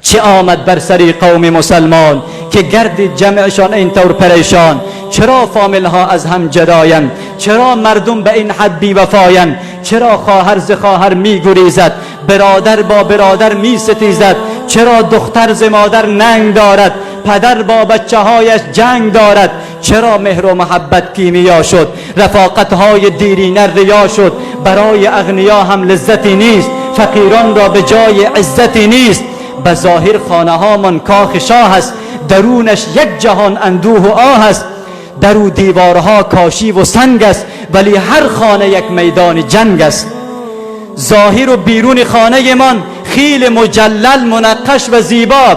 Чӣ омад бар сари қавми мусалмон, ки гардид ҷамъшон ин тавр парешон? Чаро фомилҳо аз ҳам ҷудоянд? Чаро мардум ба ин ҳад бевафоянд? Чаро хоҳар зи хоҳар мегурезад, бародар бо бародар меситезад? Чаро духтар зи модар нанг дорад, падар бо бачаҳояш ҷанг дорад? Чаро меҳру муҳаббат кимиё шуд, рафоқатҳои дирина риё шуд? Барои ағниё ҳам лаззате нест, фақиронро ба ҷои иззате нест. Ба зоҳир хонаҳомон кохи шоҳ аст, дарунаш як ҷаҳон андӯҳу оҳ аст. Дару деворҳо кошиву санг аст, вале ҳар хона як майдони ҷанг аст. Зоҳиру беруни хонаамон хеле муҷаллал, мунаққаш ва зебо,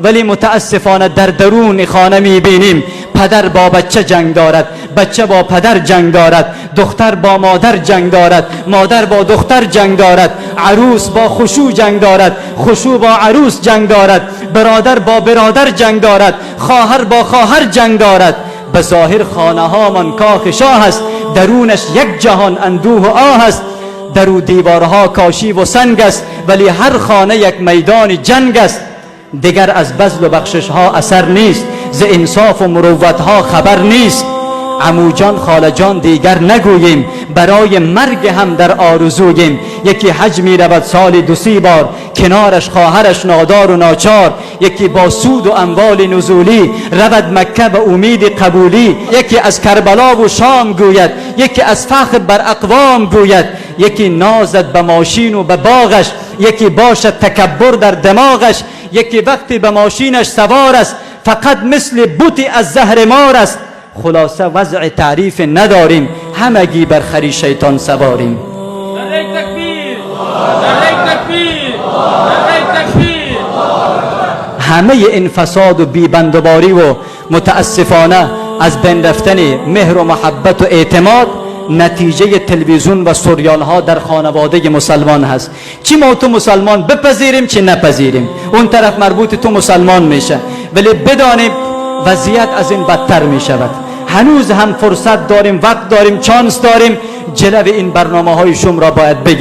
вале мутаассифона дар даруни хона мебинем падар бо бача ҷанг дорад, бача бо падар ҷанг дорад, духтар бо модар ҷанг дорад, модар бо духтар ҷанг дорад, арӯс бо хушӯ ҷанг дорад, хушӯ бо арӯс ҷанг дорад, бародар бо бародар ҷанг дорад, хоҳар бо хоҳар ҷанг дорад. Ба зоҳир хонаҳомон кохи шоҳ аст, дарунаш як ҷаҳон андӯҳу оҳ аст. Дару деворҳо кошиву санг аст, вале ҳар хона як майдони ҷанг аст. Дигар аз базлу бахшишҳо асар нест, зи инсофу мурувватҳо хабар нест. Амӯҷон, холаҷон дигар нагӯем, барои марг ҳам дар орзуем. Яке ҳаҷ меравад соли ду-се бор, канораш хоҳараш нодору ночор. Яке бо суду амволи нузулӣ равад Макка ба умеди қабулӣ. Яке аз Карбалову Шом гӯяд, яке аз фахр бар ақвом гӯяд. Яке нозад ба мошину ба боғаш, яке бошад такаббур дар димоғаш. Яке вақте ба мошинаш савор аст, фақат мисли бути аз заҳри мор аст. Хулоса, вазъи таъриф надорем, ҳамагӣ бар хари шайтон саворем. Нараи такбир! Нараи такбир! Нараи такбир! Ҳамаи ин фасоду бебандуборӣ ва мутаассифона аз байн рафтани меҳру муҳаббату эътимод натиҷаи телевизион ва сериалҳо дар хонаводаи мусалмон ҳаст. Чӣ мо ту мусалмон бипазирем, чӣ напазирем, он тараф марбути ту мусалмон меша, вале бидонем, вазъият аз ин бадтар мешавад. Ҳанӯз ҳам фурсат дорем, вақт дорем, чанс дорем, ҷилави ин барномаҳои шумро бояд бигирем.